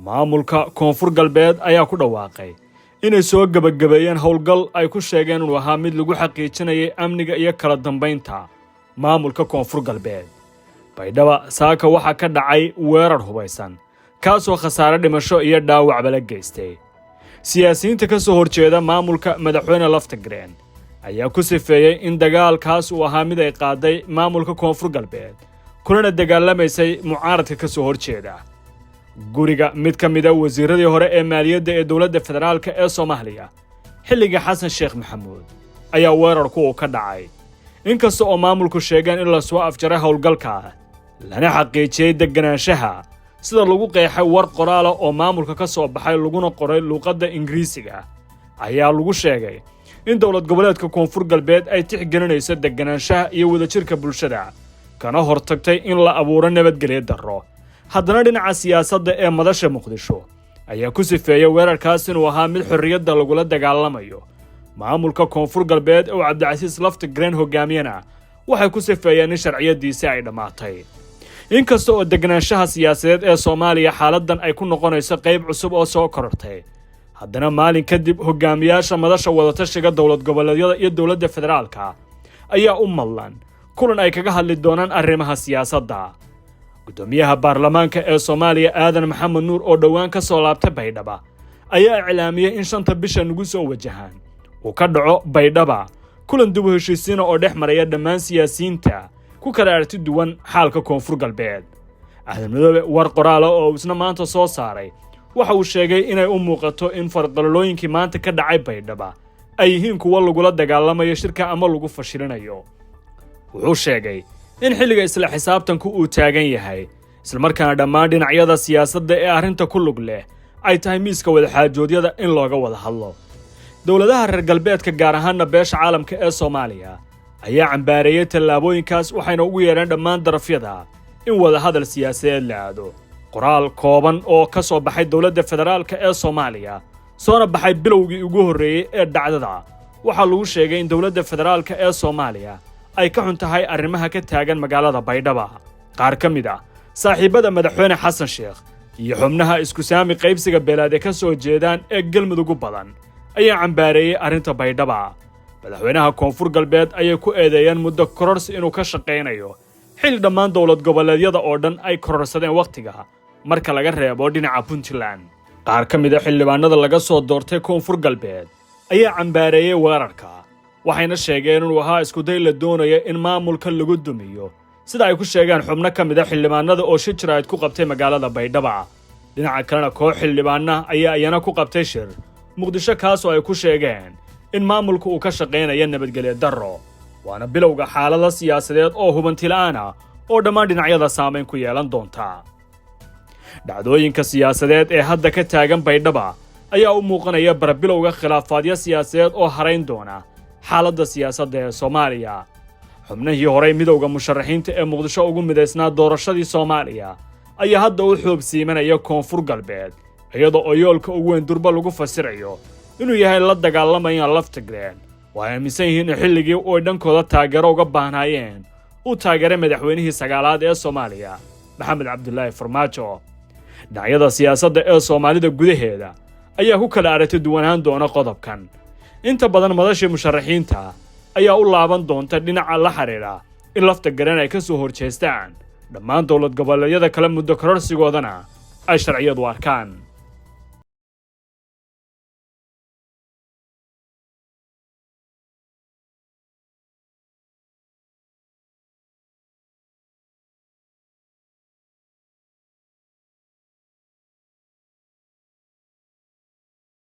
Maamulka Koonfur Galbeed ayaa ku dhawaaqay inay soo gebagabeeyeen howlgal ay ku sheegeen inuu ahaa mid lagu xaqiijinayay amniga iyo kala dambaynta maamulka Koonfur Galbeed. Baydhaba saaka waxaa ka dhacay weerar hubaysan, kaasoo khasaare dhimasho iyo dhaawacba la geystay. Siyaasiyiinta ka soo horjeeda maamulka Madaxweyne Laftagreen ayaa ku sifeeyey in dagaalkaas uu ahaa mid ay qaaday maamulka Koonfur Galbeed, kulana dagaalamaysay mucaaradka ka soo horjeeda. Guriga mid ka mida wasiiradii hore ee maaliyadda ee dowladda federaalka ee Soomaaliya xilliga Xasan Sheekh Maxamuud ayaa weerarku uu ka dhacay. Inkasta oo maamulku sheegeen in lasoo afjaray howlgalka, lana xaqiijiyey deganaanshaha, sida lagu qeexay war qoraala oo maamulka ka soo baxay, laguna qoray luuqadda Ingiriisiga, ayaa lagu sheegay in dowlad goboleedka Koonfur Galbeed ay tixgelinayso deganaanshaha iyo wadajirka bulshada, kana hortagtay in la abuuro nabadgelyo darro. Haddana dhinaca siyaasadda ee madasha Muqdisho ayaa ku sifeeyey weerarkaas inuu ahaa mid xorriyadda lagula dagaalamayo. Maamulka Koonfur Galbeed oo Cabdicasiis Laftigreen hogaamiyana waxay ku sifeeyeen in sharciyadiisi ay dhammaatay. Inkasta oo deganaanshaha siyaasadeed ee Soomaaliya xaaladdan ay ku noqonayso qayb cusub oo soo korortay, haddana maalin kadib hogaamiyaasha Madasha Wadatashiga dowlad goboleedyada iyo dowladda federaalka ayaa u madlan kulan ay kaga hadli doonaan arrimaha siyaasadda. Guddoomiyaha baarlamaanka ee Soomaaliya, Aadan Maxamed Nuur, oo dhowaan ka soo laabtay Baydhaba, ayaa iclaamiyey in 5-ta bisha nagu soo wajahaan uu ka dhaco Baydhaba kulan dib u heshiisiina oo dhex maraya dhammaan siyaasiyiinta ku kala aragti duwan xaalka Koonfur Galbeed. Aadan Madoobe war qoraala oo isna maanta soo saaray waxa uu sheegay inay u muuqato in farqalolooyinkii maanta ka dhacay Baydhaba ay yihiin kuwo lagula dagaalamayo shirka ama lagu fashilinayo. Wuxuu sheegay in xilliga isla xisaabtanku uu taagan yahay, islamarkaana dhammaan dhinacyada siyaasadda ee arrinta ku lug leh ay tahay miiska wadaxaajoodyada in looga wada hadlo. Dowladaha reer galbeedka, gaar ahaana beesha caalamka ee Soomaaliya, ayaa cambaareeyey tallaabooyinkaas, waxayna ugu yeedheen dhammaan darafyada in wadahadal siyaasadeed la aado. Qoraal kooban oo ka soo baxay dowladda federaalka ee Soomaaliya, soona baxay bilowgii ugu horreeyey ee dhacdada, waxaa lagu sheegay in dowladda federaalka ee Soomaaliya ay ka xun tahay arrimaha ka taagan magaalada Baydhaba. Qaar ka mid ah saaxiibbada Madaxweyne Xasan Sheekh iyo xubnaha isku saami qaybsiga beelaad ee ka soo jeedaan ee Galmudugu badan ayaa cambaareeyey arrinta Baydhaba. Madaxweynaha Koonfur Galbeed ayay ku eedeeyeen muddo kororsi inuu ka shaqaynayo, xilli dhammaan dowlad goboleedyada oo dhan ay kororsadeen wakhtiga marka laga reebo dhinaca Puntland. Qaar ka mid a xildhibaanada laga soo doortay Koonfur Galbeed ayaa cambaareeyey weerarka, waxayna sheegeen inuu ahaa iskuday la doonaya in maamulka lagu dumiyo, sida ay ku sheegeen xubno ka mid a xildhibaanada oo shir jaraa'id ku qabtay magaalada Baydhaba. Dhinaca kalena, koox xildhibaana ayaa iyana ku qabtay shir Muqdisho, kaasoo ay ku sheegeen in maamulka uu ka shaqaynaya nabadgelyo darro. Waana bilowga xaalada siyaasadeed oo hubanti la'aan ah oo dhammaan dhinacyada saamayn ku yeelan doonta. Dhacdooyinka siyaasadeed ee hadda ka taagan Baydhaba ayaa u muuqanaya barbilowga khilaafaadyo siyaasadeed oo harayn doona xaaladda siyaasadda ee Soomaaliya. Xubnihii horey midowda musharaxiinta ee Muqdisho ugu midaysnaa doorashadii Soomaaliya ayaa hadda u xuub siimanaya Koonfur Galbeed, iyadoo oo yoolka ugu weyn durba lagu fasirayo inuu yahay la dagaalamaya Laftagreen oo ay aaminsan yihiin in xilligii ay dhankooda taageero uga baahnaayeen uu taageeray madaxweynihii sagaalaad ee Soomaaliya, Maxamed Cabdulaahi Farmaajo. Dhinacyada siyaasadda ee Soomaalida gudaheeda ayaa ku kala aragti duwanaan doona qodobkan. Inta badan madashii musharaxiinta ayaa u laaban doonta dhinaca la xidhiidha in Laftagareen ay ka soo horjeestaan dhammaan dowlad goboleedyada kale, muddo kororsigoodana ay sharciyadu arkaan.